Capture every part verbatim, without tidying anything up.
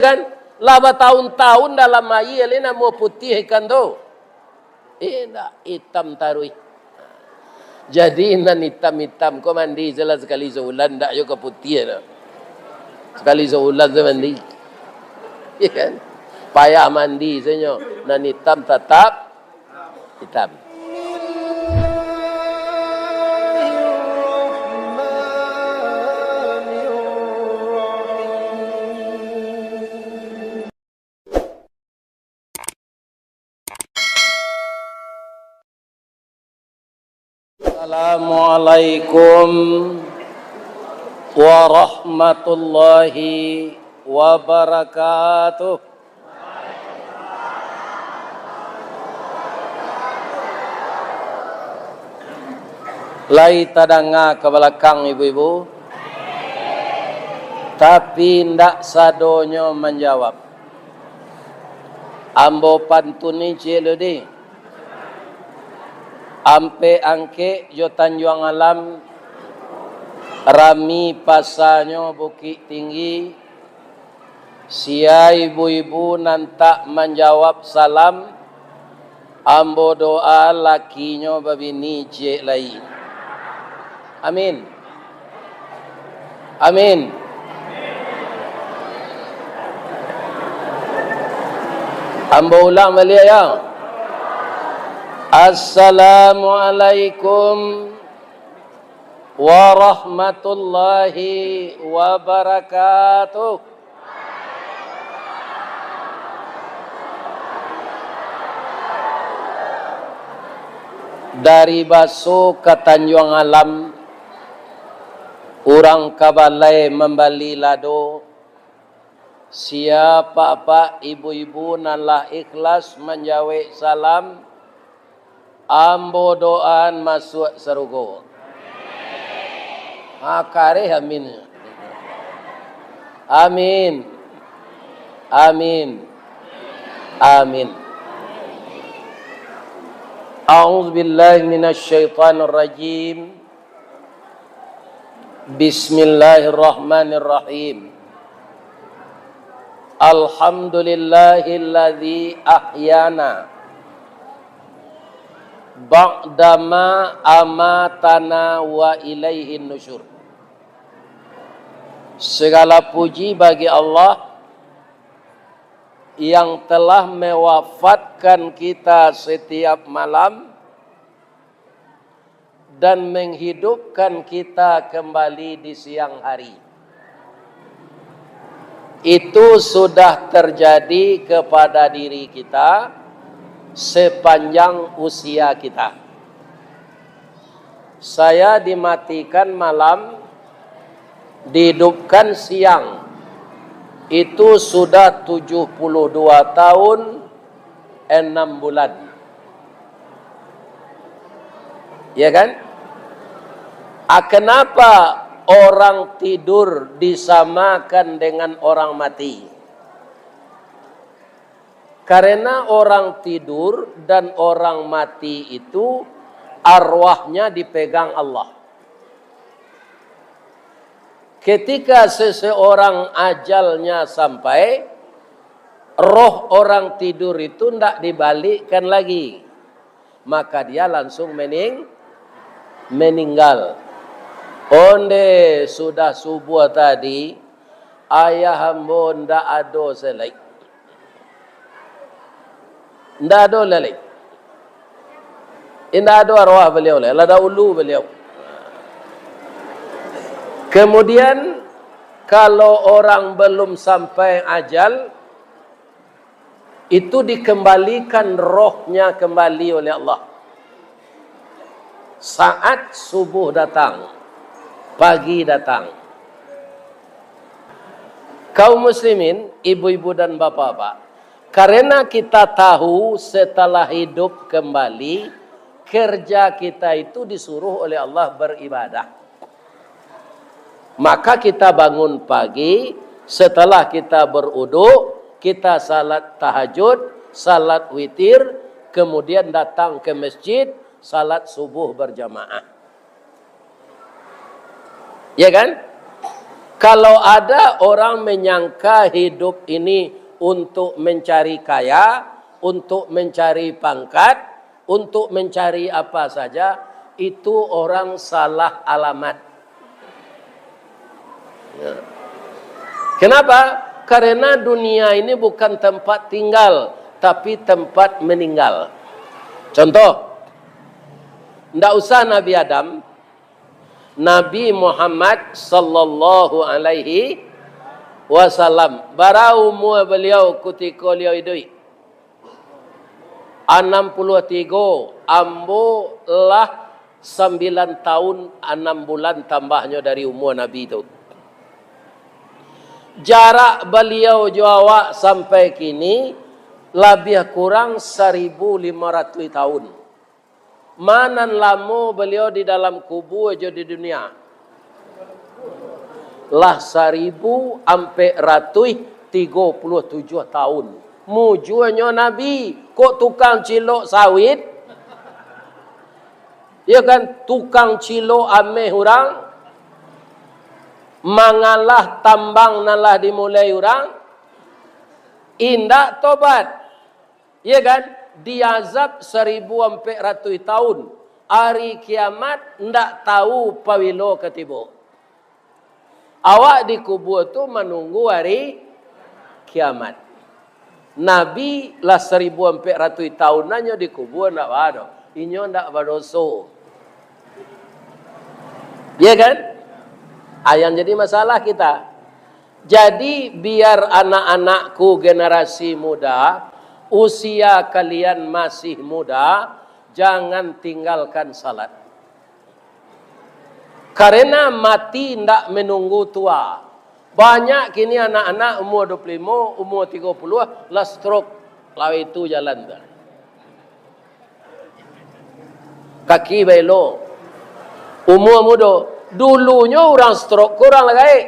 Kan? Lah batahun-tahun dalam aia lai namo putiah ikan tu. Indak, itam taruih. Jadi, nan itam-itam ko mandi salah sakali saulan, ndak yo ka putiah tu. Sakali saulan tu mandi. Iya kan? Payah mandi sajo. Nan itam tatap itam. Assalamualaikum warahmatullahi wabarakatuh. Lai tadanga ka balakang ibu-ibu, tapi indak sadonyo manjawab. Ambo pantuni ciek lu di. Ampek Angkek jo Tanjuang Alam, rami pasanyo Bukik Tinggi, sia ibu-ibu nan tak manjawab salam, ambo doa lakinyo babini ciek lai. Amin. Amin. Ambo ulang baliak, ya. Assalamualaikum warahmatullahi wabarakatuh. Dari Baso ka Tanjuang Alam, urang ka balai mambali lado, sia apak-apak ibu-ibu nan lah ikhlas manjawek salam, ambo doaan masuak sarugo. Ha, kareh amin. Amin. Amin. Amin. A'udzubillahi minasyaitonirrajim. Bismillahirrahmanirrahim. Alhamdulillahilladzi ahyana ba'dama amatana wa ilaihin nusyur. Segala puji bagi Allah yang telah mewafatkan kita setiap malam dan menghidupkan kita kembali di siang hari. Itu sudah terjadi kepada diri kita sepanjang usia kita. Saya dimatikan malam, dihidupkan siang, itu sudah tujuh puluh dua tahun, enam bulan. Ya kan? Ah, kenapa orang tidur disamakan dengan orang mati? Karena orang tidur dan orang mati itu arwahnya dipegang Allah. Ketika seseorang ajalnya sampai, roh orang tidur itu ndak dibalikkan lagi, maka dia langsung mening-, meninggal. Onde sudah subuh tadi, ayah ambo ndak ado selai. Indak ado lai. Indak ado arwah baliau lai, lah dahulu baliau. Kemudian, kalau orang belum sampai ajal, itu dikembalikan rohnya kembali oleh Allah. Saat subuh datang, pagi datang. Kaum muslimin, ibu-ibu dan bapak-bapak, karena kita tahu setelah hidup kembali, kerja kita itu disuruh oleh Allah beribadah. Maka kita bangun pagi, setelah kita beruduk, kita salat tahajud, salat witir, kemudian datang ke masjid, salat subuh berjamaah. Ya kan? Kalau ada orang menyangka hidup ini untuk mencari kaya, untuk mencari pangkat, untuk mencari apa saja, itu orang salah alamat. Ya. Kenapa? Karena dunia ini bukan tempat tinggal, tapi tempat meninggal. Contoh, ndak usah Nabi Adam, Nabi Muhammad sallallahu alaihi wasallam. Bara umua baliau kutiko baliau iduik? Anam puluah tigo, ambo lah sambilan tahun anam bulan tambahnyo dari umua Nabi tu. Jarak baliau jo awak sampai kini labiah kurang saribu lima ratuih tahun. Ma nan lamo baliau di dalam kubua jo di dunia? Lah saribu ampek ratuih tigo puluah tujuah tahun. Mujuanyo Nabi, kok tukang cilok sawit? Ya kan? Tukang cilok ameh urang, mangalah tambang nan lah dimulai urang, indak tobat. Iya kan? Diazab saribu ampek ratuih tahun. Ari kiamat ndak tahu pawilo ka tibo. Awak dikubua tu manunggu ari kiamat. Nabi lah saribu ampek ratuih tahun anyo dikubua ndak ba doh. Inyo ndak badoso. Iya kan? Ah, yang jadi masalah kita. Jadi, biar anak-anakku generasi muda, usia kalian masih muda, jangan tinggalkan salat. Karena mati ndak menunggu tua. Banyak kini anak-anak umur dua puluh lima, umur tiga puluh, lah stroke. Lawai tu jalan tu. Kaki baelo. Umur mudo. Dulunyo urang stroke ko urang lah gaek.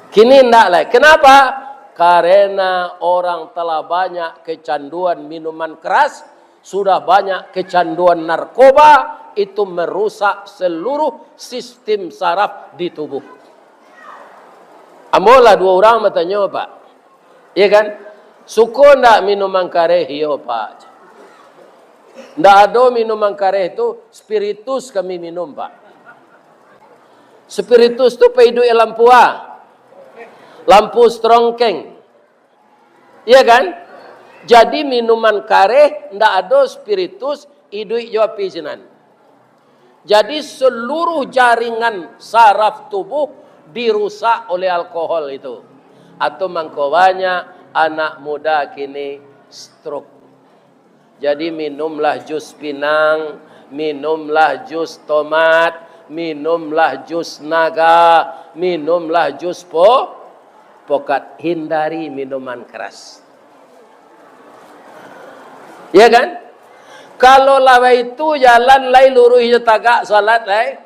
Kini ndak lai. Kenapa? Karena orang telah banyak kecanduan minuman keras, sudah banyak kecanduan narkoba, itu merusak seluruh sistem saraf di tubuh. Ambo lah dua urang batanyo, Pak. Iya kan? Suko ndak minuman kareh? Iyo, Pak. Ndak ado minuman kareh tu, spiritus kami minum, Pak. Spiritus tu paiduik lampu, ah. Lampu strongkeng. Iya kan? Jadi minuman kareh, ndak ado spiritus, iduik jo api sinan. Jadi seluruh jaringan saraf tubuh dirusak oleh alkohol itu. Atau mangko banyak anak muda kini stroke. Jadi minumlah jus pinang, minumlah jus tomat, minumlah jus naga, minumlah jus po-, pokat. Hindari minuman keras. Ya kan? Kalau lah baitu jalan lai luruih jo tagak salat lai?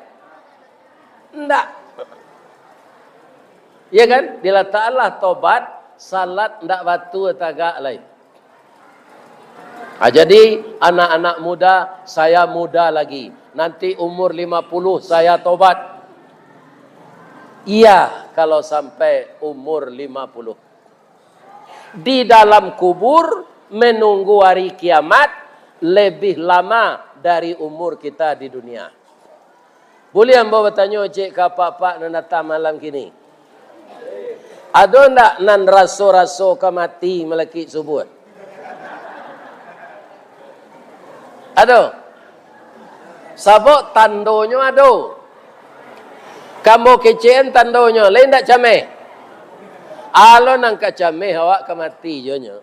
Ndak. Ya kan? Dilatakalah tobat, salat ndak batua tagak lai. Ah, jadi, anak-anak muda, saya muda lagi. Nanti umur lima puluh saya tobat. Iya, kalau sampai umur lima puluh. Di dalam kubur, menunggu hari kiamat, lebih lama dari umur kita di dunia. Buliah ambo batanyo ciek ka apak-apak nan datang malam kini? Ado ndak nan raso-raso ka mati malakik subuah? Ado? Sabab tandonyo ado. Ka ambo kecekan tandonyo, lai ndak cameh? Alo nan ka cameh awak ka mati jo nyo.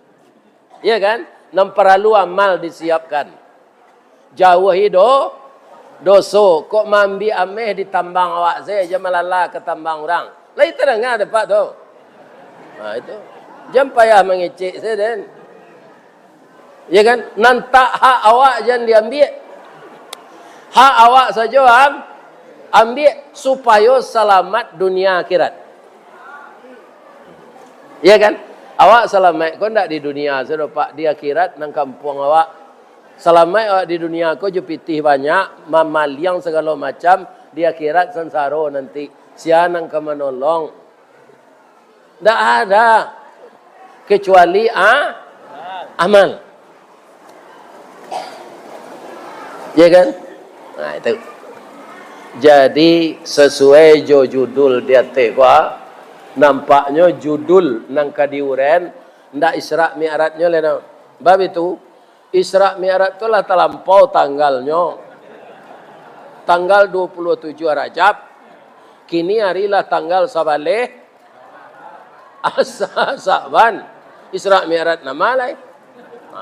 Iya kan? Nan paralu amal disiapkan. Jauahi do-, doso. Kok maambiak ameh di tambang awak sajo, jan malala ka tambang urang. Lai tadanga dek Pak tu? Nah, itu. Jan payah mangecek sajo den. Iya kan? Nan tak hak awak jan diambiak. Hak awak sajo am-, ambiak supayo salamat dunia akhirat. Iya kan? Awak salamaik ko ndak di dunia sajo, Pak, di akhirat nan kampuang awak. Salamaik awak di dunia ko jo pitih banyak, mamaliang sagalo macam, di akhirat sansaro nanti. Sia nan ka manolong? Ndak ada, kecuali a-, amal. Ya kan? Nah, itu. Jadi, sasuai jo judul di ateh ko, nampaknyo judul nan ka diuren, ndak Isra Mi'rajnyo lai, no. Bab itu, Isra Mi'raj tu lah talampau tanggalnyo. Tanggal dua puluh tujuh Rajab, kini ari lah tanggal sabaleh Asa-, Sa'ban. Isra Mi'raj nan ma lai. Ha.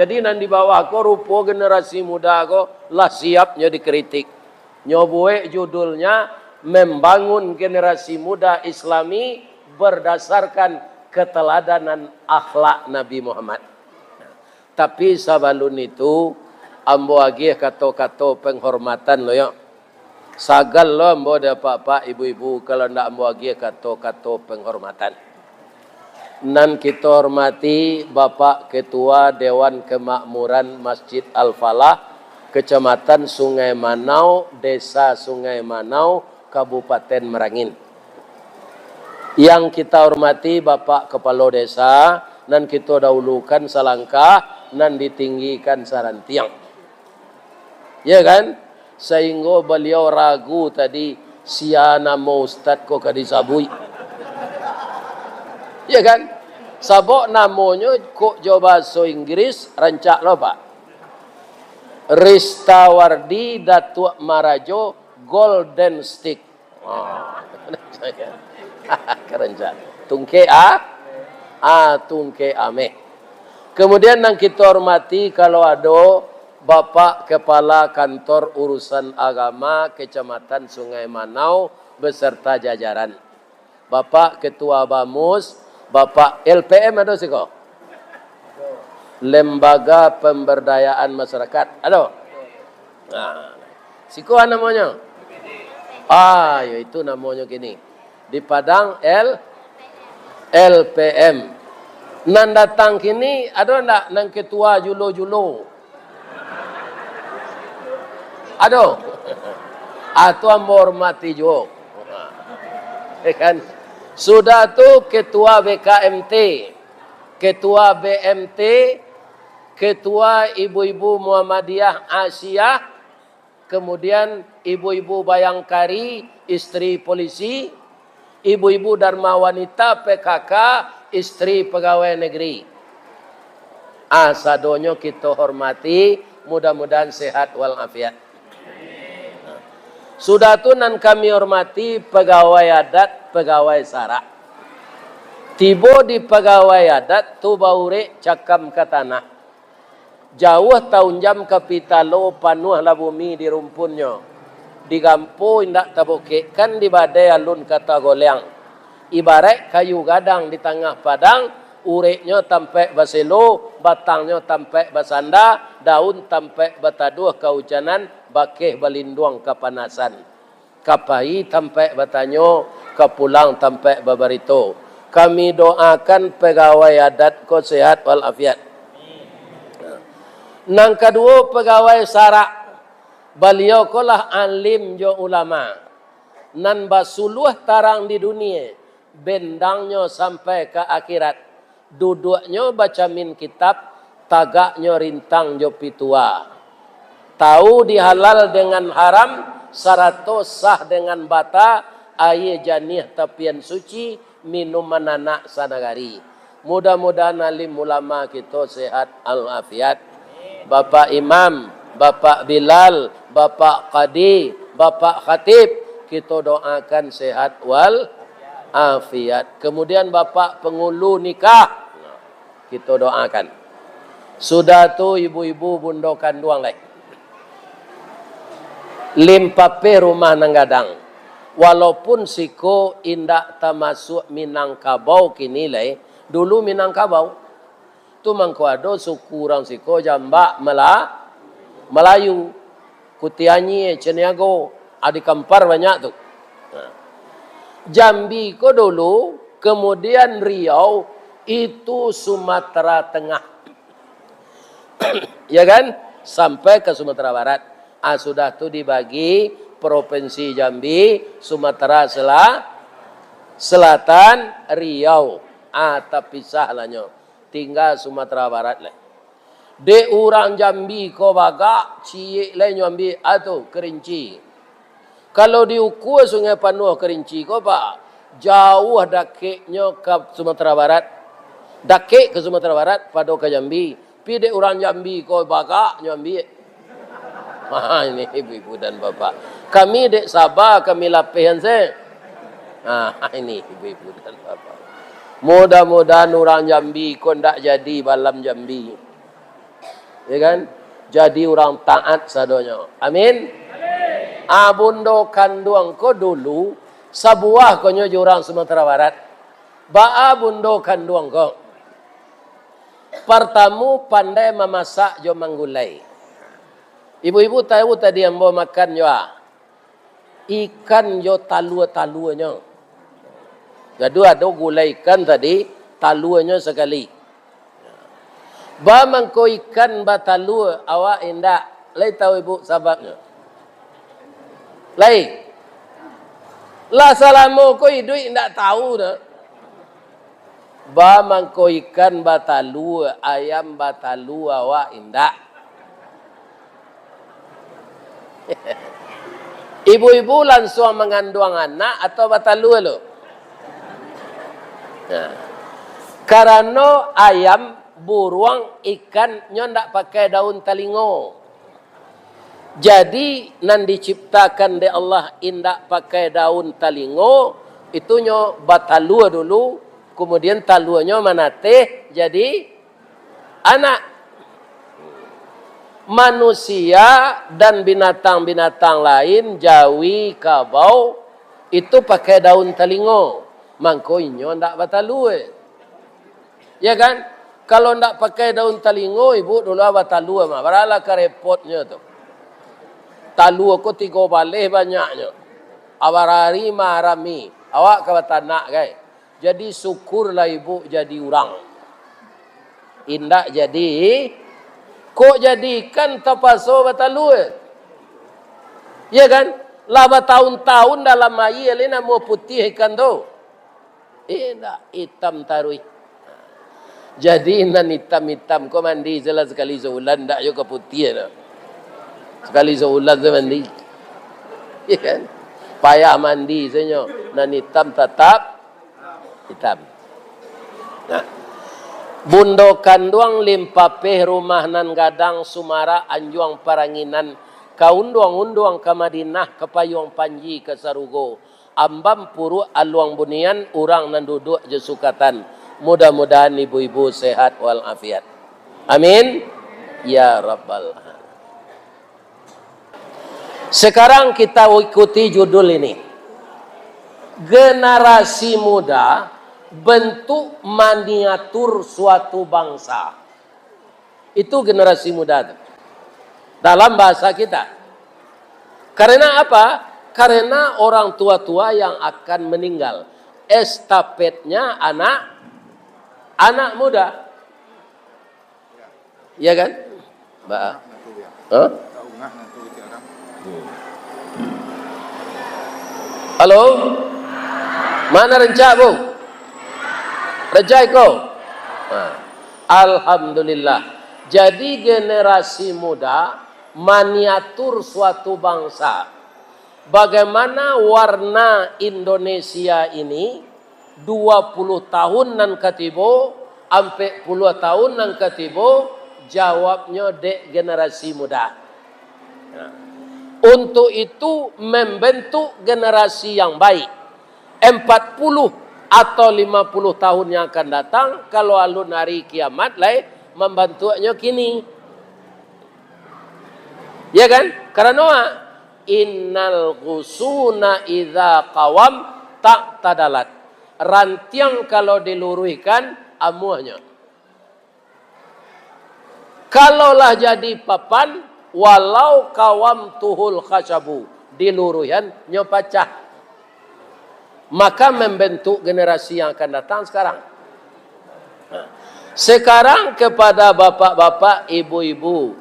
Jadi, nan di bawah ko rupo generasi muda ko lah siapnyo dikritik. Nyo buek judulnya, Membangun Generasi Muda Islami Berdasarkan Keteladanan Akhlak Nabi Muhammad. Tapi sabalun itu, ambo agiah kato-kato penghormatan lo yo. Sagal lo ambo di apak-apak, ibu-ibu, kalau ndak ambo agiah kato-kato penghormatan. Nan kito hormati Bapak Ketua Dewan Kemakmuran Masjid Al-Falah, Kecamatan Sungai Manau, Desa Sungai Manau, Kabupaten Merangin. Yang kita hormati Bapak Kepala Desa, nan kito dahulukan salangkah, nan ditinggikan sarantiang. Ya kan? Sahinggo baliau ragu tadi, sia namo ustad ko ka disabuik. Ya kan? Sabab namonyo kok jo bahaso Inggris, rancak lo, Pak. Ristawardi Datuak Marajo Golden Stick. Oh, keren, Cak. Tungkek, ah? Ah, tungkek ameh. Kemudian, nan kito hormati, kalau ado, Bapak Kepala Kantor Urusan Agama Kecamatan Sungai Manau beserta jajaran. Bapak Ketua Bamus, Bapak L P M ado siko? Lembaga Pemberdayaan Masyarakat, ado? Nah, siko a namonyo? Ah, yo itu namonyo kini. Di Padang L-, L P M. Nan datang kini, ado ndak nan ketua julo-julo? Ado. Ah, tu ambo hormati juo. Ya kan? Sudah tu ketua B K M T, ketua B M T, ketua ibu-ibu Muhammadiyah Asia, kemudian ibu-ibu Bayangkari, istri polisi, ibu-ibu Dharma Wanita P K K, istri pegawai negeri. Ah, sadonyo kito hormati, mudah-mudahan sehat walafiat. Sudah tu nan kami hormati pegawai adat, pegawai sarak. Tibo di pegawai adat tu baurek cakam ka tanah. Jauah taunjam ka pitalo, panuahlah bumi di rumpunnyo. Digampo indak tabukek, kan di badai alun ka tagoleang. Ibaraik kayu gadang di tangah padang, ureknyo tampaik baselo, batangnyo tampaik basanda, daun tampaik bataduah kaujanan, bakeh balinduang kapanasan. Kapai tampaik batanyo, kapulang tampaik babarito. Kami doakan pegawai adat ko sehat walafiat. Nan kaduo, pegawai sarak. Baliau ko lah alim jo ulama, nan basuluah tarang di dunie, bendangnyo sampai ka akhirat. Duduaknyo bacamin kitab, tagaknyo rintang jo pitua. Tahu di halal dengan haram, sarato sah dengan bata, aia janiah tapian suci, minuman anak sanagari. Mudah-mudahan alim ulama kito sehat al-afiat. Bapak Imam, Bapak Bilal, Bapak Kadi, Bapak Khatib, kito doakan sehat wal afiat. Kemudian Bapak Pengulu Nikah, kito doakan. Sudah tu ibu-ibu bundo kanduang lai. Limpapeh rumah nan gadang. Walaupun siko indak tamasuak Minangkabau kini lai, dulu Minangkabau. Tu mangko ado suku urang siko Jambak Mela-, Melayu, Kutianyie, Caniago, Adi Kampar banyak tu. Nah. Jambi ko dulu, kemudian Riau, itu Sumatera Tengah. Ya kan? Sampai ke Sumatera Barat. Ah, sudah tu dibagi Provinsi Jambi, Sumatera Sela-, Selatan, Riau. Ah, tapisah lah nyo. Tingga Sumatera Barat lah. Dek urang Jambi ko bagak, ciek lai nyo ambiak, ah, tu, Kerinci. Kalau diukua Sungai Panuah Kerinci ko, Pak, jauah dakeknyo ka Sumatera Barat. Dakek ka Sumatera Barat, pado ka Jambi. Pi dek urang Jambi ko bagak nyo ambiak. Ha, ini ibu-ibu dan bapak. Kami dek saba, kami lapehan se. Ha, ini ibu-ibu dan bapak. Mudah-mudahan urang Jambi ko ndak jadi balam Jambi. Ya kan? Jadi urang taat sadonyo. Amin. Ah, bundo kanduang ko dulu, sabuah ko nyo jo urang Sumatera Barat. Baa bundo kanduang ko? Partamu, pandai mamasak jo manggulai. Ibu-ibu tahu tadi ambo makan jo a? Ikan jo talua-taluanyo. Jadi ado gulai ikan tadi, taluanyo sakali. Ba mangko ikan batalua, awak indak. Lai tahu ibu sababnyo? Lai. Lah salamo ko iduik indak tahu doh. Ba mangko ikan batalua, ayam batalua, awak indak. Ibu-ibu lansuang manganduang anak atau batalua lo? Nah, karano ayam, buruang, ikan nyo ndak pakai daun talingo. Jadi, nan diciptakan dek Allah indak pakai daun talingo, itu nyo batalua dulu, kemudian taluanyo manateh jadi anak. Manusia dan binatang-binatang lain, jawi, kabau, itu pakai daun talingo, mangko inyo ndak batalua. Ya kan? Kalau ndak pakai daun talingo, ibu dulu batalua mah. Baralah ka repotnyo tu. Talua ko tigo baleh banyaknyo. Abarari marami. Awak ka batanak, kai? Jadi syukurlah ibu jadi urang. Indak jadi, kok jadi ikan tapaso batalua? Ya kan? Lah batahun-tahun dalam aia, lai namuah putiah ikan tu. Indak, itam taruih. Jadi, nan itam-itam ko mandi se lah sakali sabulan, ndak yo ka putiah doh. Sakali sabulan se mandi. Iya kan? Payah mandi se nyo, nan itam tatap itam. Nah. Bundo kanduang limpapeh, rumah nan gadang, sumarak anjuang paranginan, ka unduang-unduang ka Madinah, ka payuang panji ka sarugo. Ambam puruak aluang bunian, urang nan duduak jo sukatan. Mudah-mudahan ibu-ibu sehat walafiat. Amin. Ya Rabbal Alamin. Sekarang kita ikuti judul ini. Generasi muda, bentuk maniatur suatu bangsa. Itu generasi muda tu. Dalam bahasa kita. Karena apa? Karena orang tua-tua yang akan meninggal. Estafetnya anak, anak muda. Iya kan? Ba-, hah? Halo? Mana rencak, Bu? Rencak iko? Nah, alhamdulillah. Jadi, generasi muda maniatur suatu bangsa. Bagaimana warna Indonesia ini dua puluh tahun nan ka tibo, ampek puluah tahun nan ka tibo, jawabnyo dek generasi muda. Nah, untuk itu, membentuk generasi yang baik, empat puluh atau lima puluh tahun yang akan datang, kalau alun hari kiamat lai, mambantuaknyo kini. Ya kan? Karano, "Innal ghusuna idza qawam tak tadalat." Rantiang kalau diluruihkan, amuahnyo. Kalau lah jadi papan, "Walau qawamtuhul khasabu," diluruihkan, nyo pacah. Maka membentuk generasi yang akan datang sekarang. Nah, sekarang kepada bapak-bapak, ibu-ibu,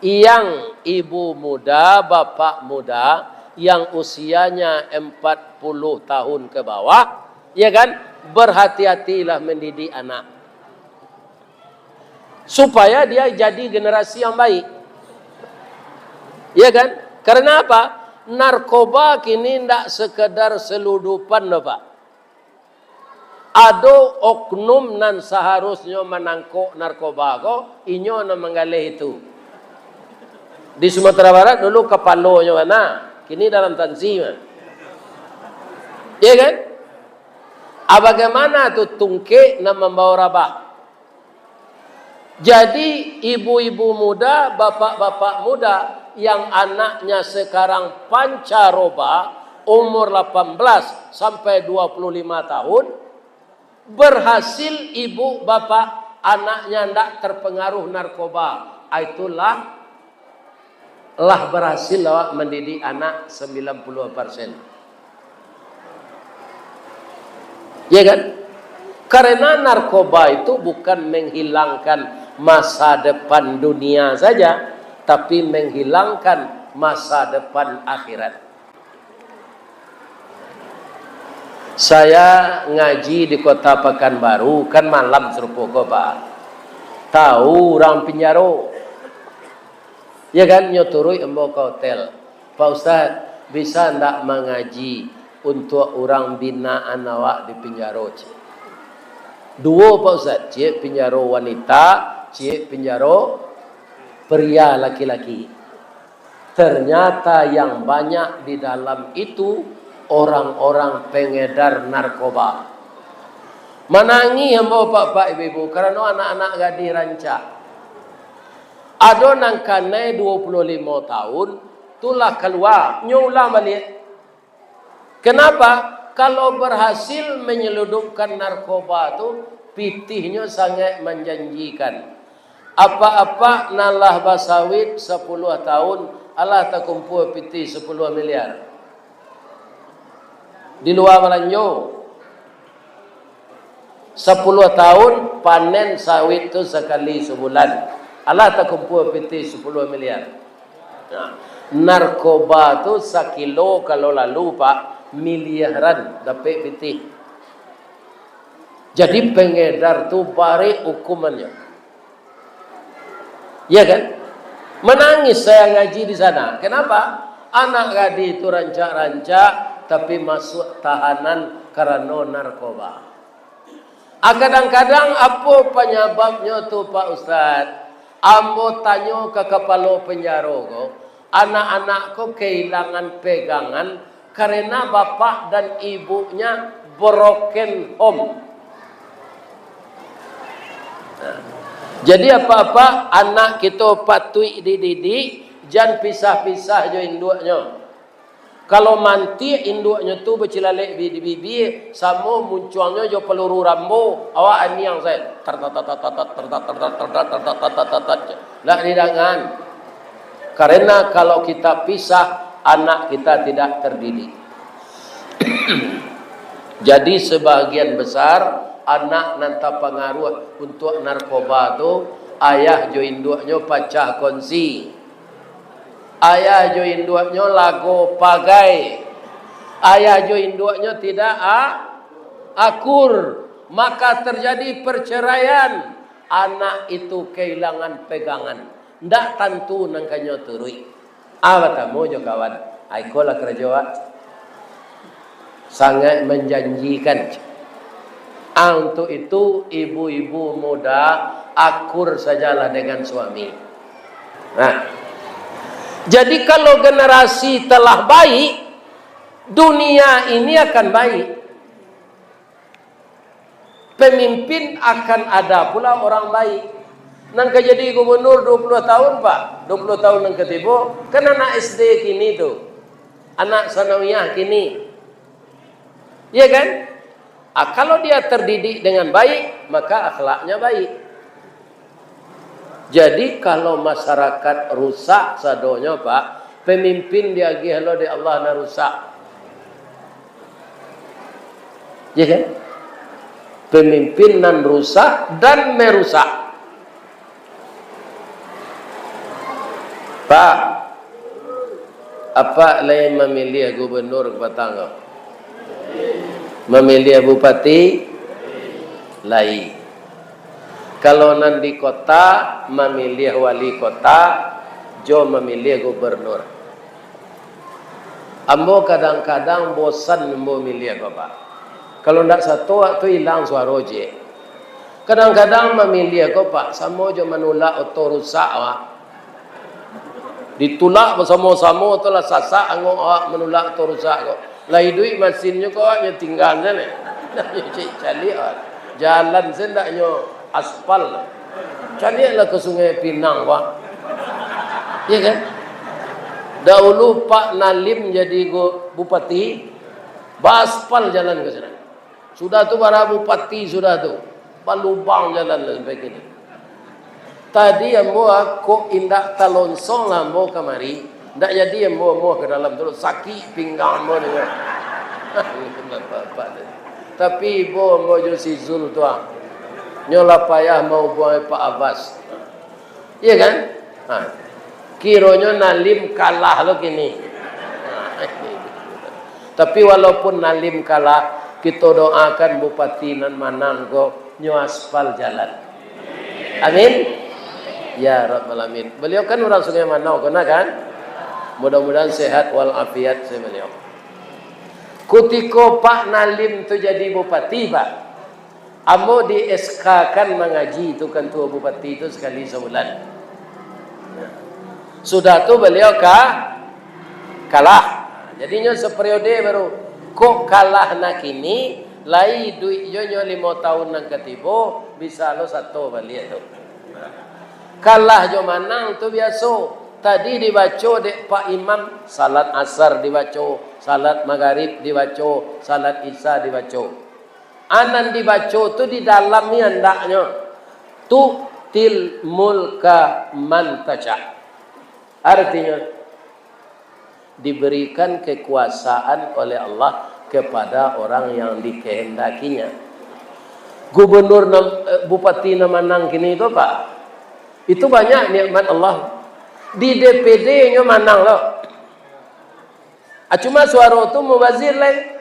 yang ibu muda, bapak muda, yang usianya empat puluh tahun ke bawah, ya kan, berhati-hatilah mendidik anak. Supaya dia jadi generasi yang baik. Ya kan? Karena apa? Narkoba kini ndak sekedar seludupan, loh, Pak. Ado oknum nan saharusnyo manangkok narkoba ko, inyo nan manggaleh itu. Di Sumatera Barat dulu kapalonyo bana, kini dalam tansi mah. Ya kan? Ah, bagaimana tu tungkek nan mambawa rabah? Jadi, ibu-ibu muda, bapak-bapak muda yang anaknya sekarang pancaroba, umur lapan belas sampai dua puluh lima tahun, berhasil ibu bapak anaknya ndak terpengaruh narkoba, ah, itulah lah berhasil awak mendidik anak sembilan puluh persen. Ya kan? Karena narkoba itu bukan menghilangkan masa depan dunia saja, tapi menghilangkan masa depan akhirat. Saya ngaji di Kota Pekanbaru, kan malam sarupo ko, Pak. Tahu urang pinjaro. Ya kan, nyo turuik ambo ka hotel. "Pak Ustaz, bisa ndak mangaji untuak urang binaan awak di pinjaro?" ciek. "Duo, Pak Ustaz, ciek pinjaro wanita, ciek pinjaro pria laki-laki." Ternyata yang banyak di dalam itu orang-orang pengedar narkoba. Manangih ambo, Pak-pak, Ibu-ibu, karano anak-anak gadih rancak. Ado nan kanai duo puluah limo tahun, tu lah kalua, nyo ulang baliak. Kenapa? Kalau berhasil menyeludupkan narkoba tu, pitihnyo sangaik manjanjikan. Apak-apak nan lah basawit sapuluah tahun, alah takumpua pitih sapuluah miliar. Di lua balanjo. Sapuluah tahun, panen sawit tu sakali sabulan. Alah takumpua pitih sapuluah miliar. Nah, narkoba tu sakilo kalau lalu, Pak, miliaran dapek pitih. Jadi, pengedar tu barek hukumannyo. Ya kan? Manangih saya ngaji di sana. Kenapa? Anak gadih tu rancak-rancak, tapi masuak tahanan karano narkoba. Ah, kadang-kadang apo panyababnyo tu, Pak Ustaz? Ambo tanyo ka kapalo penjaro ko, anak-anak ko kahilangan pegangan karena bapak dan ibunya broken home. Nah, jadi apak-apak, anak kito patuik dididik, jan pisah-pisah jo induaknyo. Kalau mantiak induaknyo tu bacilalek bi-, di bibia, samo muncuangnyo jo paluru Rambo, awak aniang sae. Tertatat, tertatat, tertatat, tertatat, tertatat, tertatat, tertatat. Ndak didangan. Karena kalau kita pisah, anak kita tidak terdidik. Jadi, sebahagian besar anak nan tapangaruah untuak narkoba tu, ayah jo induaknyo pacah kongsi. Ayah jo induaknyo lago pagai. Ayah jo induaknyo tidak a-, akur. Maka terjadi perceraian. Anak itu kehilangan pegangan. Ndak tantu nan ka nyo turuik. Ah, batamu jo kawan. Ah, ikolah karajo awak. Sangat menjanjikan. Ah, untuk itu, ibu-ibu muda, akur sajalah dengan suami. Nah, jadi kalau generasi telah baik, dunia ini akan baik. Pemimpin akan ada pula orang baik. Nan ka jadi gubernur dua puluh tahun, Pak, dua puluh tahun nan ka tibo, kan anak S D kini tu. Anak sanawiyah kini. Iya kan? Ah, kalau dia terdidik dengan baik, maka akhlaknya baik. Jadi, kalau masyarakat rusak sadonyo, Pak, pemimpin diagiah lo dek Allah nan rusak. Ya kan? Pemimpin nan rusak dan merusak. Pak, Apak lai mamiliah gubernur ka patang ko? Mamiliah bupati? Lai. Kalau nan di kota, mamiliah wali kota, jo mamiliah gubernur. Ambo kadang-kadang bosan ambo miliah ko, Pak. Kalau ndak sato, awak tu ilang suaro je. Kadang-kadang mamiliah ko, Pak, samo jo manulak oto rusak, Pak. Ditulak basamo-samo tu lah sasak angok awak manulak oto rusak ko. Lah iduik masinnyo ko, awaknyo tingga sajo. Caliak awak. Jalan sajo ndak nyo aspal. Caliaklah ka Sungai Pinang, Pak. Iya kan? Dahulu Pak Nalim jadi gu-, bupati, baaspal jalan ka sinan. Sudah tu bara bupati sudah tu, balubang jalan lah sampai kini. Tadi ambo, ah, kok indak talonsong lah ambo kamari, ndak jadi ambo amuah ka dalam tu, sakik pinggang ambo ni. Bapak-bapak tu. Tapi ibo ambo jo si Zul tu, ah. Nyo lah payah maubuangi Pak Abbas. Iya kan? Ha. Kironyo Nalim kalah lo kini. Ha. Tapi walaupun Nalim kalah, kito doakan bupati nan manang ko nyo aspal jalan. Amin. Ya Rabbal Alamin. Beliau kan urang Sungai Manau, kena kan? Mudah-mudahan sehat walafiat si beliau. Kutiko Pak Nalim tu jadi bupati, Pak, ambo di-S K-kan mangaji tu kantua bupati tu sakali sabulan. Sudah tu baliau ka-, kalah. Jadinyo saperiode baru. Kok kalah nak kini, lai iduik jo nyo limo taun nan ka tibo, bisa lo sato baliak tu. Kalah jo manang tu biaso. Tadi dibaco dek Pak Imam, salat Asar dibaco, salat Magarib dibaco, salat Isya dibaco. A nan dibaco tu di dalam ni andaknyo, "Tu'til mulka man tasya." Artinyo, diberikan kekuasaan oleh Allah kepada orang yang dikehendakinya. Gubernur nam-, eh, bupati nan manang kini tu, Pak, itu banyak nikmat Allah. Di D P D-nyo manang lo. Ah, cuma suaro tu mubazir lai.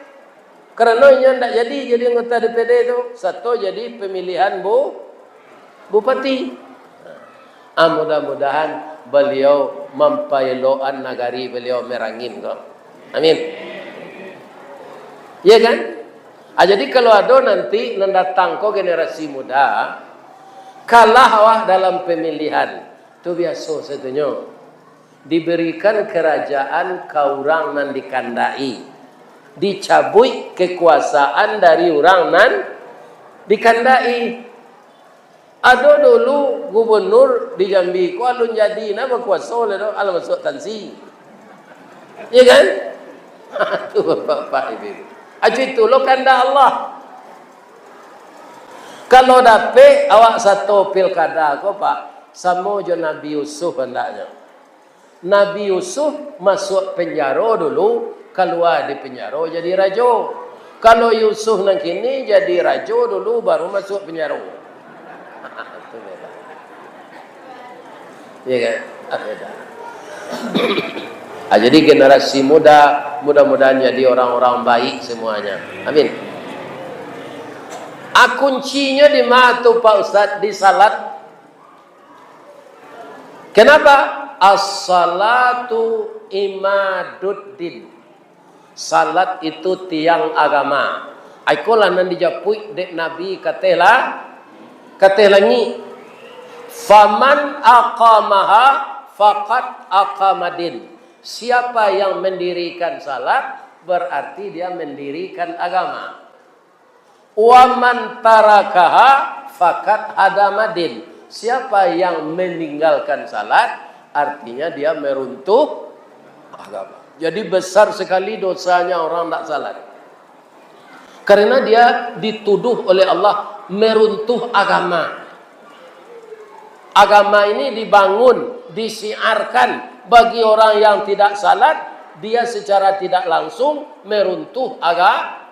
Karano inyo ndak jadi, jadi anggota D P D tu, sato jadi pamilihan bu-, bupati. Ah, mudah-mudahan baliau mampaelokan nagari baliau Merangin ko. Amin. Iya kan? Ah, jadi kalau ado nanti nan datang ko generasi muda, kalah awak dalam pamilihan, tu biaso satunyo. Diberikan karajaan ka urang nan dikandaki, dicabuik kekuasaan dari urang nan dikandaki. Ado dulu gubernur di Jambi ko alun jadi nah bakuaso lai doh, alah masuak tansi. Iya kan? Tu bapak-bapak ibu-ibu. Acu itu lo kandak Allah. Kalau dapek awak sato pilkada ko, Pak, samo jo Nabi Yusuf andaknyo. Nabi Yusuf masuak penjaro dulu, kalua di penjaro jadi rajo. Kalau Yusuf nan kini jadi rajo dulu, baru masuak penjaro. Tu beda. Iya kan? Ah, beda. Ah, jadi generasi muda, mudah-mudahan jadi orang-orang baik semuanya. Amin. Ah, kuncinyo di ma tu, Pak Ustaz? Di salat. Kenapa? As-salatu imaduddin. Salat itu tiang agama. Ikolah nan dijapuik dek Nabi kateh la-, kateh langik. "Faman aqamaha faqad aqamadin." Siapa yang mendirikan salat, berarti dia mendirikan agama. "Wa man tarakaha faqad hadamadin." Siapa yang meninggalkan salat, artinya dia meruntuh agama. Jadi, besar sekali dosanya orang tak salat. Karena dia dituduh oleh Allah meruntuh agama. Agama ini dibangun, disiarkan bagi orang yang tidak salat, dia secara tidak langsung meruntuh aga-,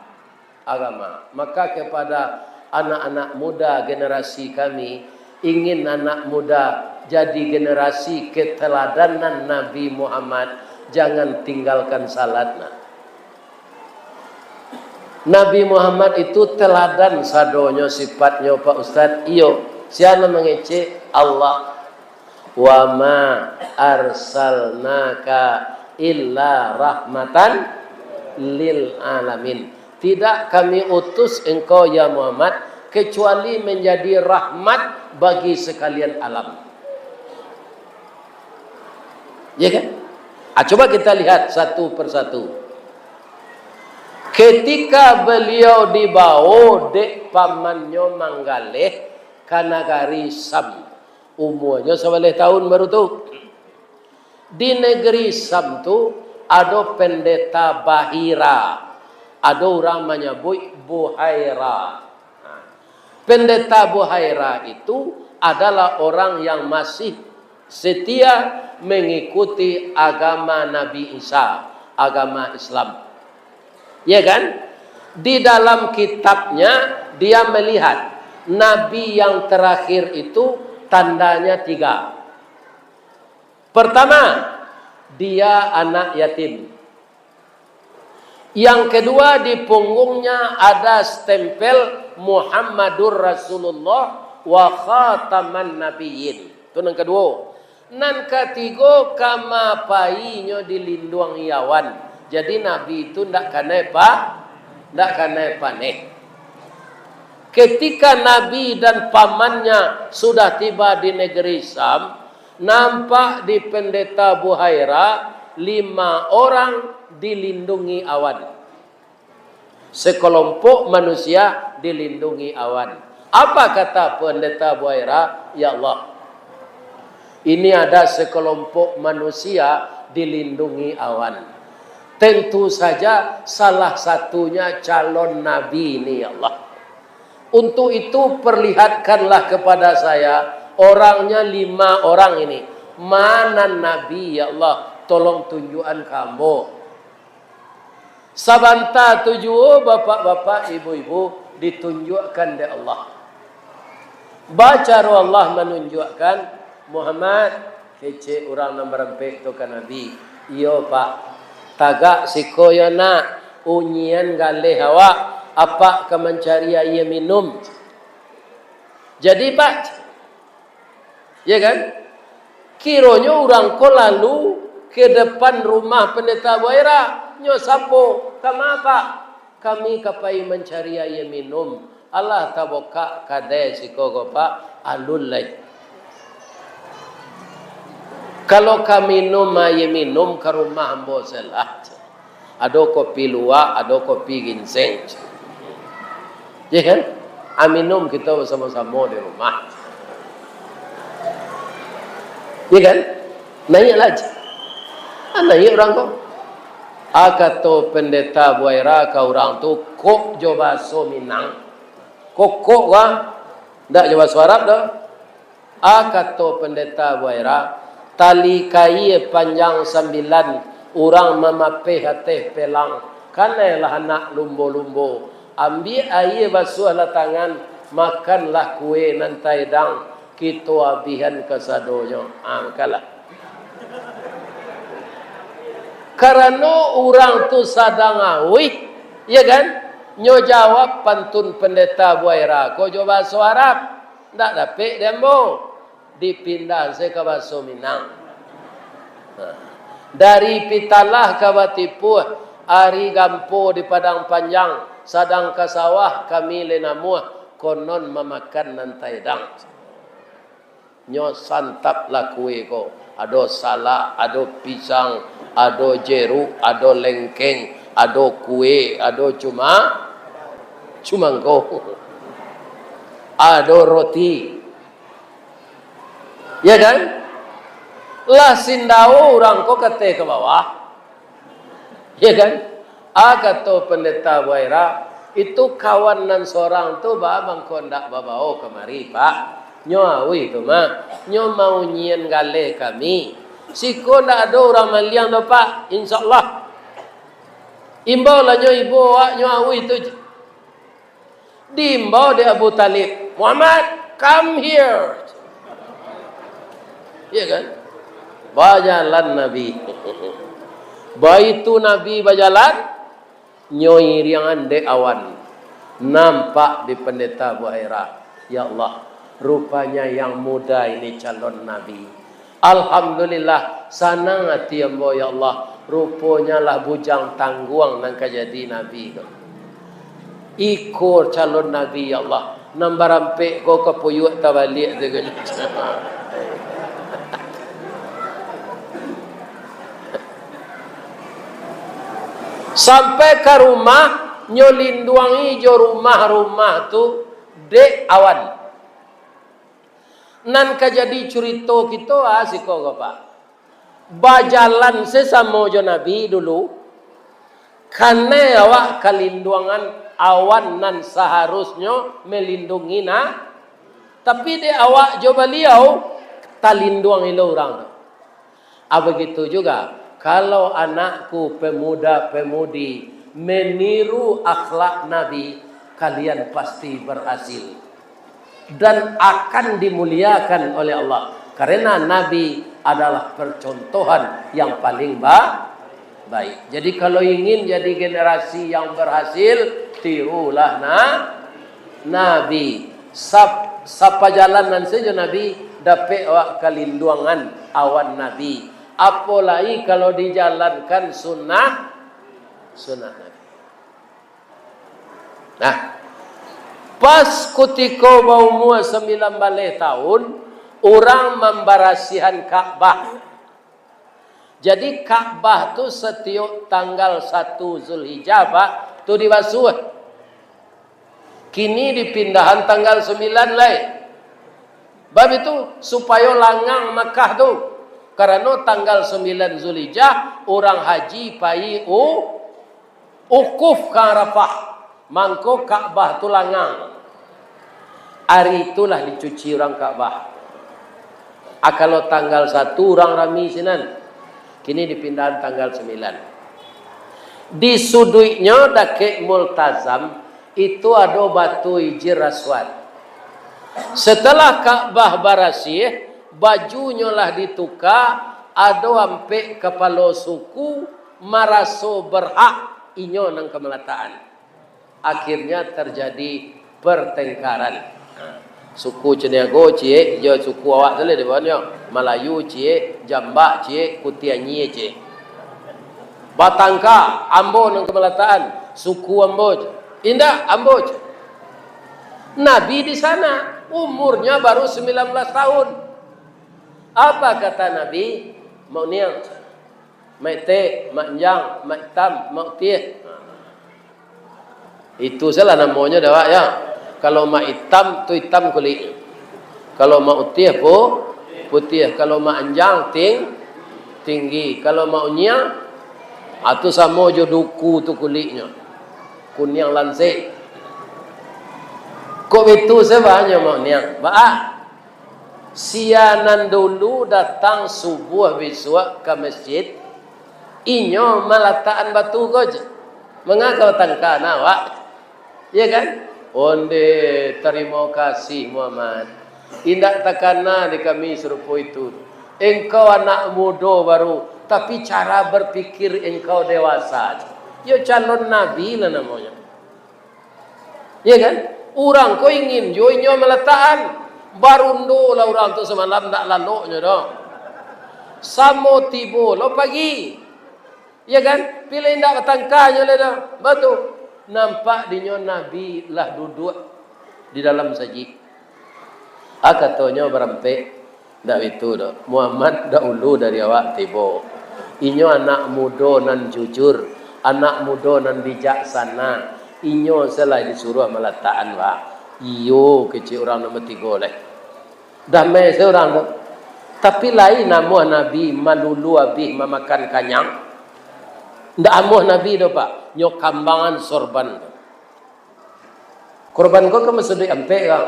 agama. Maka kepada anak-anak muda generasi kami, ingin anak muda jadi generasi keteladanan Nabi Muhammad, Jangan tinggalkan salat, nah. Nabi Muhammad itu teladan sadonyo sifatnyo, Pak Ustaz. Iyo, sia nan mangecek? Allah. "Wa ma arsalnaka illa rahmatan lil alamin." Tidak kami utus engkau, ya Muhammad, kecuali menjadi rahmat bagi sekalian alam. Ya kan? Ah, coba kita lihat satu persatu. Ketika beliau dibawa dek pamannyo manggaleh ka nagari Sam, umuanyo sabaleh tahun baru tu. Di negeri Sam tu ado pendeta Bahira, ado urang manyabuik Buhaira. Nah, Pendeta Buhaira itu adalah orang yang masih setia mengikuti agama Nabi Isa, agama Islam. Ya kan? Di dalam kitabnya, dia melihat nabi yang terakhir itu tandanya tiga. Pertama, dia anak yatim. Yang kedua, di punggungnya ada stempel Muhammadur Rasulullah wa khataman nabiyyin. Tu nan kaduo. Nan katigo, ka ma painyo dilinduangi awan. Jadi, Nabi tu ndak kanai pa-, ndak kanai paneh. Ketika Nabi dan pamannya sudah tiba di negeri Sam, nampak di Pendeta Buhaira lima orang dilindungi awan. Sekelompok manusia dilindungi awan. Apa kata Pendeta Buhaira? "Ya Allah, ini ada sekelompok manusia dilindungi awan. Tentu saja salah satunya calon nabi ini, ya Allah. Untuk itu, perlihatkanlah kepada saya orangnya lima orang ini. Mana nabi, ya Allah? Tolong tunjukkan ka ambo." Sabanta tu juo, bapak-bapak, ibu-ibu, ditunjukkan dek Allah. Bacaro Allah manunjukkan, "Muhammad," kecek urang nan barampek tu ka Nabi. "Iyo, Pak. Tagak siko yo, nak. Unyian galeh awak. Apak ka mancari aia minum." Jadi, Pak, Ya kan? Kironyo urang ko lalu ke depan rumah Pendeta Buhaira. "Nyo sapo?" "Kama, Pak?" "Kami ka pai mancari aia minum." "Alah, tabukak kadai siko ko, Pak, alun lai. Kalau ka minum aia minum ka rumah ambo se lah." Ado kopi luwak, ado kopi ginseng. Ya kan? Ah, minum kito basamo-samo di rumah. Ya kan? Naiaklah. Ah, naiak urang ko. Ah, kato Pendeta Buhaira ka urang tu, kok jo bahaso Minang. Kok, kok, wah. Ndak jo bahaso Arab doh. Ah, kato Pendeta Buhaira, "Tali kaia panjang sambilan, urang mamapeh ateh pelang. Kanailah anak lumbo-lumbo. Ambiak aia, basuahlah tangan, makanlah kue nan taedang, kito abihan kasadonyo." Ah, makanlah. Karano urang tu sadang auih, ya kan? Nyo jawab pantun Pendeta Buhaira ko jo bahaso Arab. Ndak dapek di ambo. Dipindah se ka bahaso Minang. Nah, dari Pitalah ka Batipuah, ari gampo di Padang Panjang, sadang ka sawah kami lai namuah, konon mamakan nan taedang. Nyo santaplah kue ko. Ado salak, ado pisang, ado jeruk, ado lengkeng, ado kue, ado cuma-, cumangko. Ado roti. Ya kan? Lah sindao urang ko ka ateh ka bawah. Ya kan? Ah, kato Pendeta Buhaira, "Itu kawan nan sorang tu, ba mangko ndak babao kamari, Pak? Nyo auih tu mah, nyo maunyian galeh kami. Siko ndak ado urang maliang doh, Pak, insya Allah. Imbaulah nyo ibo awak, nyo auih tu." Diimbau dek Abu Talib, "Muhammad, come here." Ya kan? Bajalan Nabi. Baitu Nabi bajalan, nyo iriangan dek awan. Nampak di Pandeta Buhairah, "Ya Allah, rupanya yang muda ini calon nabi. Alhamdulillah, sanang ati ambo, ya Allah, ruponyo lah bujang tangguang nan ka jadi nabi ko." Iko calon nabi, ya Allah, nan barampek ko ka puyuak tabaliak tu. Sampai ka rumah, nyo linduangi jo rumah-rumah tu dek awan. Nan ka jadi curito kito, ah, siko ko, Pak. Bajalan sasamo jo Nabi dulu, kanai awak ka linduangan awan nan saharusnyo malindungi na-, tapi dek awak jo Baliau, talinduang ilo urang tu. Ah, begitu juga, kalau anakku pemuda-pemudi meniru akhlak Nabi, kalian pasti berhasil dan akan dimuliakan oleh Allah, karena Nabi adalah percontohan yang paling ba-, baik. Jadi, kalau ingin jadi generasi yang berhasil, tirulah na-, Nabi. Sap-, sapajalanan sajo Nabi, dapek awak kalinduangan awan Nabi. Apolai kalau dijalankan sunnah, sunnah Nabi. Nah, pas kutiko baumua sambilan baleh tahun, urang mambarasihan Ka'bah. Jadi, Ka'bah tu satiok tanggal satu Zulhijjah, Pak, tu dibasuah. Kini dipindahan tanggal sambilan lai. Bab itu, supayo langang Makkah tu. Karano tanggal sambilan Zulhijjah, urang haji pai u-, wukuf ka Arafah. Mangko Ka'bah tu langang. Ari itulah dicuci urang Ka'bah. Ah, kalau tanggal satu urang rami sinan, kini dipindahan tanggal sambilan. Di suduiknyo dakek Multazam, itu ado batu Hijir Aswad. Setelah Ka'bah barasiah, bajunyo lah dituka, ado ampek kapalo suku maraso berhak inyo nan ka malatakan. Akhirnya terjadi pertengkaran. Suku Caniago ciek, jo suku awak tu lah di bawah nyo. Malayu ciek, Jambak ciek, Kutianyie ciek. Batangka, ambo nan ka malatakan, suku ambo je. Indak, ambo je. Nabi di sana, umurnya baru sembilan belas tahun. Apa kata Nabi? Mak Uniang, Mak Itek, Mak Anjang, Mak Itam, Mak Utiah. Itu salah namonyo dek awak, ya. Kalau Mak Itam tu itam kulik. Kalau Mak Utiah pu-, putiah. Kalau Mak Anjang ting-, tinggi. Kalau Mak Uniang, ah, tu samo jo duku tu kuliknyo. Kuniang lansek. Kok bitu sabanyo Mak Uniang? Baa? Sia nan dulu datang subuah bisuak ka masjid, inyo malatakan batu ko je. Manga ka batangka na awak? Iya kan? Onde, tarimo kasih, Muhammad. Indak takana di kami sarupo itu. Engkau anak mudo baru, tapi cara berpikir engkau dewasa. Yo, calon nabi lah namonyo. Iya kan? Urang ko ingin juo inyo malatakan. Barundo lah urang tu samalam, ndak laloknyo doh. Samo tibo lo pagi. Iya kan? Pilih indak batangkanyo lai doh. Batu. Nampak dinyo Nabi lah duduak di dalam sajik. Ah, katonyo barampek, "Ndak bitu doh. Muhammad dahulu dari awak tibo. Inyo anak mudo nan jujur, anak mudo nan bijaksana. Inyo se lah disuruah malatakan, Pak." "Iyo," kecek urang nomor tigo lai. Damai se urang tu. Tapi lai namuah Nabi malulu abih mamakan kanyang? Ndak amuah Nabi doh, Pak. Nyo kambangan sorban tu. Korban ko kan basuduik ampek, kan?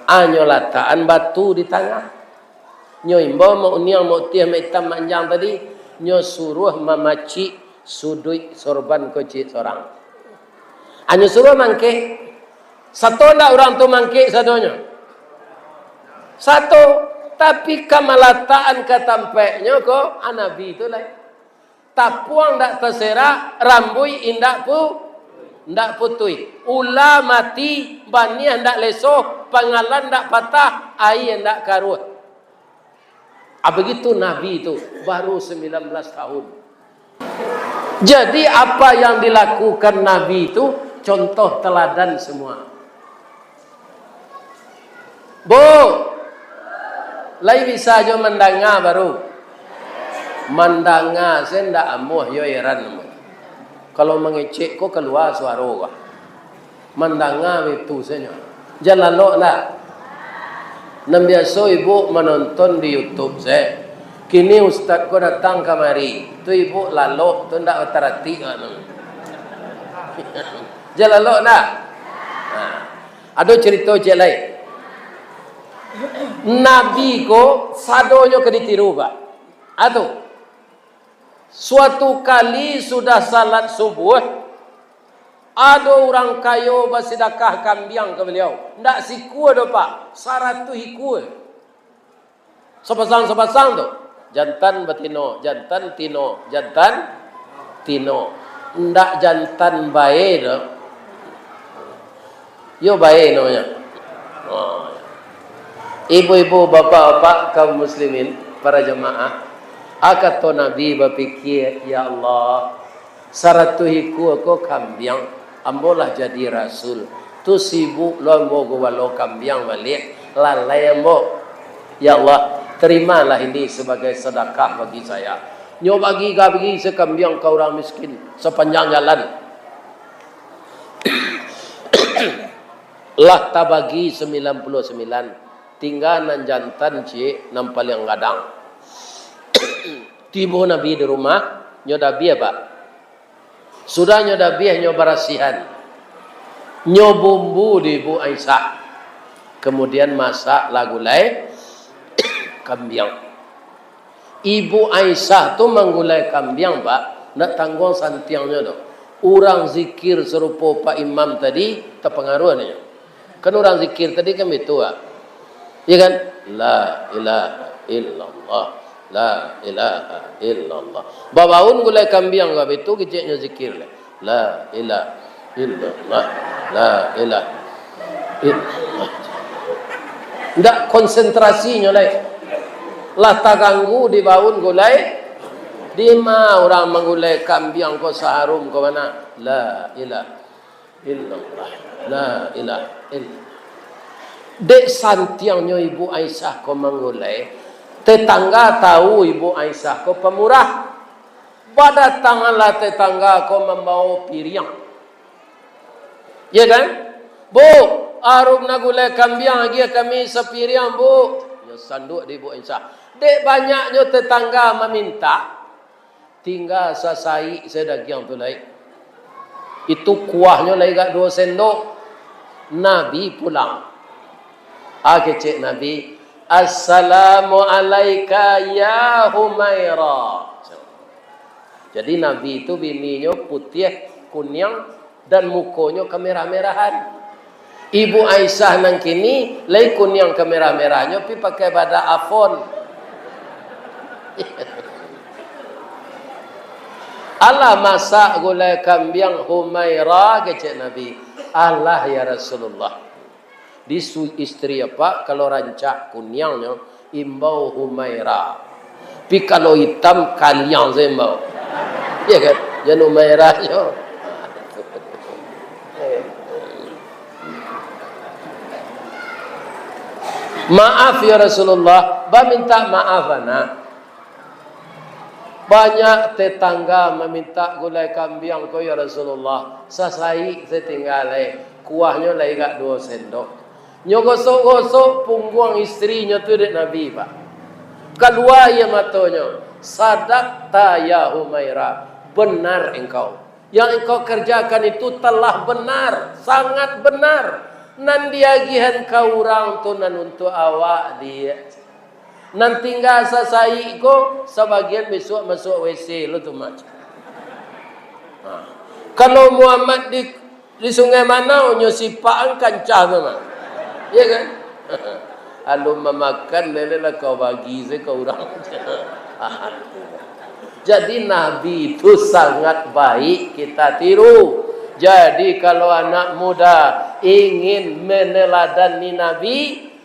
Ah, nyo latakan batu di tangah. Nyo imbau Mak Uniang, Mak Utiah, Mak Itam, Mak Anjang tadi, nyo suruah mamacik suduik sorban ko ciek sorang. Ah, nyo suruah mangkek. Sato ndak urang tu mangkek sadonyo? Sato, tapi ka malatakan ka tampeknyo ko, ah, Nabi tu lai. Tapuang ndak taserak, rambuik indak pu-, indak putuih. Ula mati, baniah ndak lesoh, pangalan ndak patah, aia ndak karuah. Ah, begitu Nabi tu, baru sembilan belas tahun. Jadi, apa yang dilakukan Nabi tu contoh teladan semua. Bu, lai bisa jo mandanga baru? Mandanga se ndak amuah, yo heran. Kalau mangecek ko kalua suaro ko. Mandanga itu sajo. Jan lalok ndak? Nan biaso ibu manonton di YouTube se. Kini ustaz ko datang kamari. Tu ibu lalok tu ndak bataratik anu. Jan lalok ndak? Nah. Ado carito ciek lai. Nabi ko sadonyo ka ditiru, Pak. Atu. Suatu kali sudah salat subuh, ado urang kayo basidakah kambiang ka baliau. Ndak sikua doh, Pak, saratuih ikua. Sapasang-sapasang tu. Jantan batino, jantan tino, jantan tino. Ndak jantan bae doh. Yo bae namonyo. Oh. Ibu-ibu, bapak-bapak, kaum muslimin, para jamaah, a kato Nabi bapikia, "Ya Allah, saratuih ikua ko kambiang, ambo lah jadi rasul. Tu sibuk lo ambo gubalo kambiang baliak, lalai ambo. Ya Allah, terimalah ini sebagai sedekah bagi saya." Nyo bagi-bagi sakambiang ka urang miskin sapanjang jalan. Lah tabagi sambilan puluah sambilan, tingga nan jantan ciek, nan paliang gadang. Tibo Nabi di rumah, nyo dabiah, Pak. Sudah nyo dabiah, nyo barasiahan. Nyo bumbu di Ibu Aisyah. Kamudian, masaklah gulai kambiang. Ibu Aisyah tu manggulai kambiang, Pak, ndak tangguang santiangnyo doh. Urang zikir sarupo Pak Imam tadi, tapangaruah nyo. Kan urang zikir tadi kan bitu, Pak. Iya kan? La ilaha illallah. La ilaha illallah. Babaun gulai kambiang ka bitu, keceknyo zikir lai. La ilaha illallah. La ilaha illallah. Ndak konsentrasinyo lai. Lah taganggu di baun gulai. Dima urang manggulai kambiang ko saharum ko bana. La ilaha illallah. La ilaha illallah. Dek santiangnyo Ibu Aisyah ko manggulai, tetangga tahu Ibu Aisyah ko pamurah. Badatanganlah tetangga ko mambawo piriang. Ya kan? "Bu, arum na gulai kambiang agiah kami sapiriang, Bu." Nyo sanduak di Ibu Aisyah. Dek banyaknyo tetangga mamintak, tingga sasaik se dagiang tu lai. Itu kuahnyo lai agak duo sendok. Nabi pulang. Ah, kecek Nabi, "Assalamu alaika ya Humaira." Jadi Nabi tu bininyo putiah, kuniang, dan mukonyo kamerah-merahan. Ibu Aisyah nan kini, lai kuniang kamerah-merahnyo, pi pakai badak Avon. "Alah masak gulai kambiang Humaira?" kecek Nabi. "Alah, ya Rasulullah." Di su-, istri apak, kalau rancak kuniangnyo, imbau Humaira. Pi kalau itam, kaliang sajo imbau. Iya kan? Jan Humaira nyo. "Maaf, ya Rasulullah, bamintak maaf, anak." Banyak tetangga mamintak gulai kambiang ko, ya Rasulullah. Sasaik se tingga lai. Kuahnyo lai agak duo sendok. Nyo gosok-gosok pungguang istrinyo tu dek Nabi, Pak. Kalua aia matonyo. "Sadakta ya Humaira. Benar engkau. Yang engkau kerjakan itu telah benar. Sangat benar. Nan diagihan ka urang tu nan untuak awak, Diak." Nan tingga sasaik ko, sabagian bisuak masuak W C lo tu, Mak. Ha. Kalau Muhammad di, di Sungai Manau, nyo sipakan kancah tu, Mak. Iya kan? Alun mamakan, lele lah kau bagi se ka urang. Jadi, Nabi itu sangat baik kita tiru. Jadi, kalau anak muda ingin meneladani Nabi,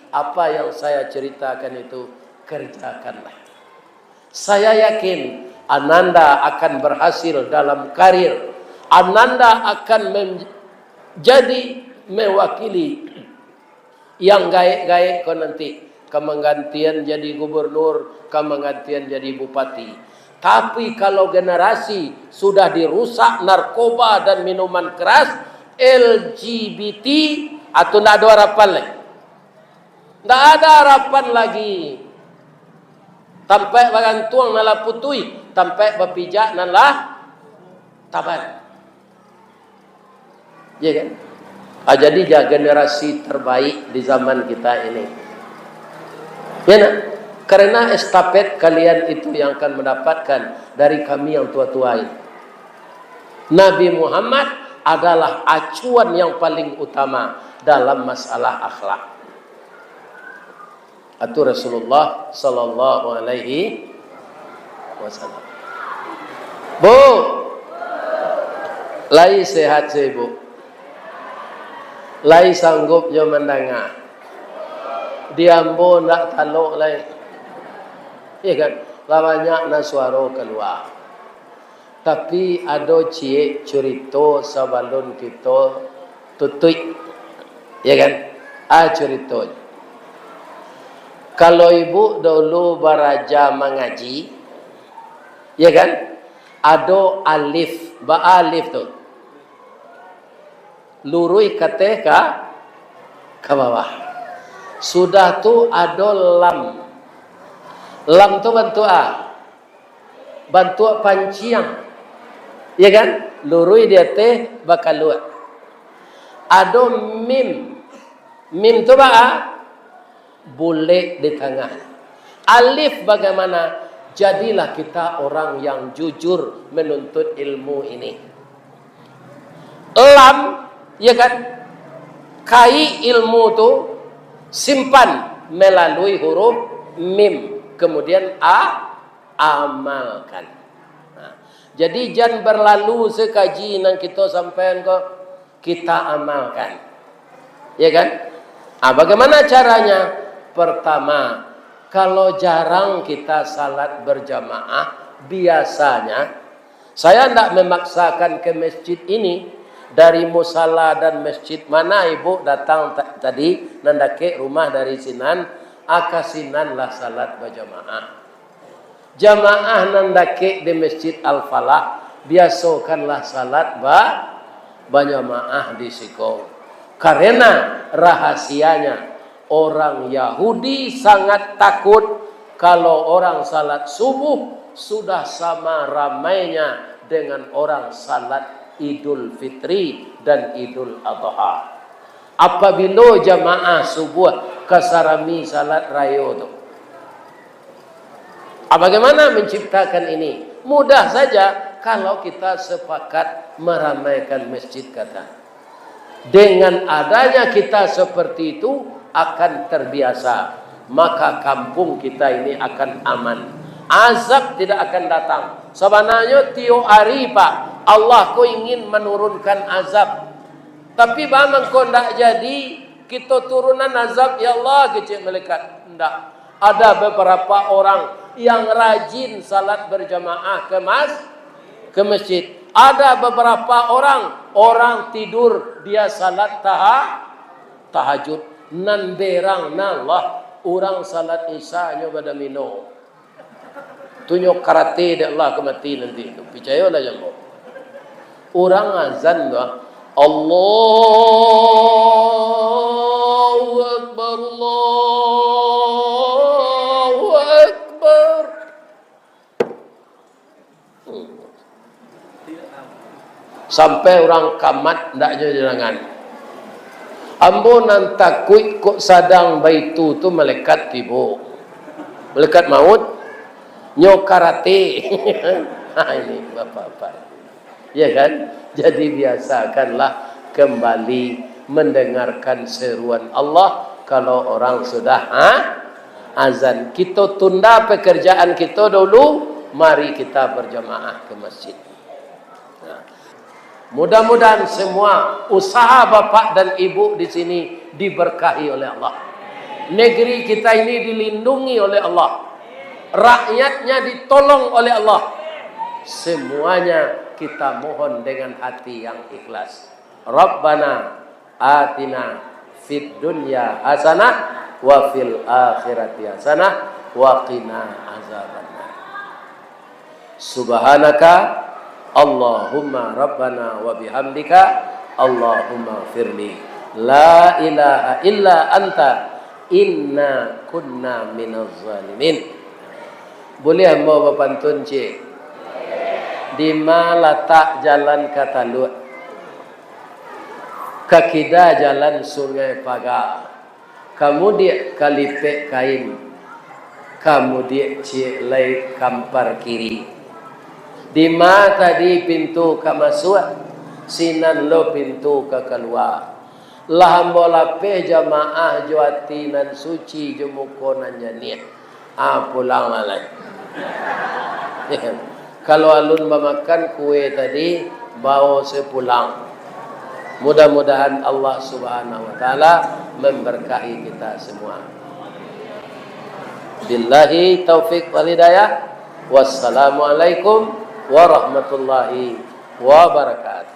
apa yang saya ceritakan itu, kerjakanlah. Saya yakin Ananda akan berhasil dalam karir. Ananda akan menjadi mewakili yang gaek-gaek ko nanti, ka manggantian jadi gubernur, ka manggantian jadi bupati. Tapi kalau generasi sudah dirusak narkoba dan minuman keras, L G B T, atau ndak ado harapan lai. Ndak ada harapan lagi. Tampek bagantuang nan lah putuih, tampek bapijak nan lah taban. Ya kan? Ah, jadi, ja, generasi terbaik di zaman kita ini. Ya, nak? Karena estafet kalian itu yang akan mendapatkan dari kami yang tua-tua ini. Nabi Muhammad adalah acuan yang paling utama dalam masalah akhlak. Atau Rasulullah sallallahu alaihi wasallam. Bu, lai sehat se, Bu? Lai sanggup jo mandanga? Di ambo ndak talok lai. Iya kan? Lah banyak nan suaro kalua. Tapi ado ciek curito sabalun kito tutuik. Ya kan? Ah, curitonyo. Kalau ibu dulu baraja mangaji, ya kan? Ado alif, ba alif tu. Luruih ka ateh ka, ka bawah. Sudah tu ado lam. Lam tu bantuak a? Bantuak panciang. Ya kan? Luruih di ateh, bakaluak. Ado mim. Mim tu baa? Bulek di tangah. Alif bagaimana? Jadilah kita orang yang jujur menuntut ilmu ini. Lam, ya kan? Kai ilmu tu, simpan melalui huruf mim. Kemudian a, amalkan. Nah, jadi jan berlalu sakaji nan kito sampaian ko, kita amalkan. Ya kan? Ah, bagaimana caranya? Pertama, kalau jarang kita salat berjamaah, biasanya, saya ndak memaksakan ke masjid ini, dari musala dan masjid mana ibu datang ta-, tadi, nan dakek rumah dari sinan, ah, ka sinan lah salat bajamaah. Jamaah nan dakek di Masjid Al-Falah, biasokanlah salat ba-, bajamaah di siko. Karena rahasianya, orang Yahudi sangat takut kalau orang salat subuh sudah sama ramainya dengan orang salat Idul Fitri dan Idul Adha. Apabilo jamaah subuh ka sarami salat rayo tu. Ah, bagaimana menciptakan ini? Mudah saja kalau kita sepakat meramaikan masjid, kata. Dengan adanya kita seperti itu, akan terbiasa, maka kampung kita ini akan aman. Azab tidak akan datang. Sabananyo tiok ari, Pak, Allah ko ingin manurunkan azab. Tapi baa mangko ndak jadi, kito turunan azab, ya Allah, kecek malaikat. Ndak. Ada beberapa orang yang rajin salat berjamaah ke mas-, ke masjid. Ada beberapa orang, orang tidur, dia salat taha-, tahajud. Nan berang, nah lah, urang salat isya nyo badomino. Tu nyo karate dek Allah ka mati nanti tu. Picayolah jo ambo. Urang azan tu, Allahu Akbar, Allahu Akbar. Sampai urang kamat ndak nyo jalangan. Ambo nan takuik kok sadang baitu tu malaikat tibo. Malaikat maut, nyo karate. Ha, ini bapak-bapak. Ya kan? Jadi biasakanlah kembali mendengarkan seruan Allah kalau orang sudah, ha, azan. Kito tunda pekerjaan kito dulu, Mari kita berjamaah ke masjid. Nah, mudah-mudahan semua usaha bapak dan ibu di sini diberkahi oleh Allah. Negeri kita ini dilindungi oleh Allah. Rakyatnya ditolong oleh Allah. Semuanya kita mohon dengan hati yang ikhlas. Rabbana atina fid dunya hasanah wa fil akhirati hasanah wa qina azabannar. Subhanaka Allahumma Rabbana wa bihamdika Allahumma firli. La ilaha illa anta inna kunna minaz zalimin. Buliah ambo bapantun, cik? Dima latak jalan ka Taluak? Ka kida jalan Sungai Paga, ka mudiak ka Lipek Kain, ka mudiak ciek lai Kampar Kiri. Dima tadi pintu ka masuak, sinan lo pintu ka kalua. Lah ambo lapeh jamaah jo ati nan suci, jo muko nan janiah. Ah, pulang lah lai. Kalau alun bamakan kue tadi, bawo se pulang. Mudah-mudahan Allah Subhanahu wa Ta'ala memberkahi kita semua. Billahi taufik wal hidayah. Wassalamualaikum warahmatullahi wabarakatuh.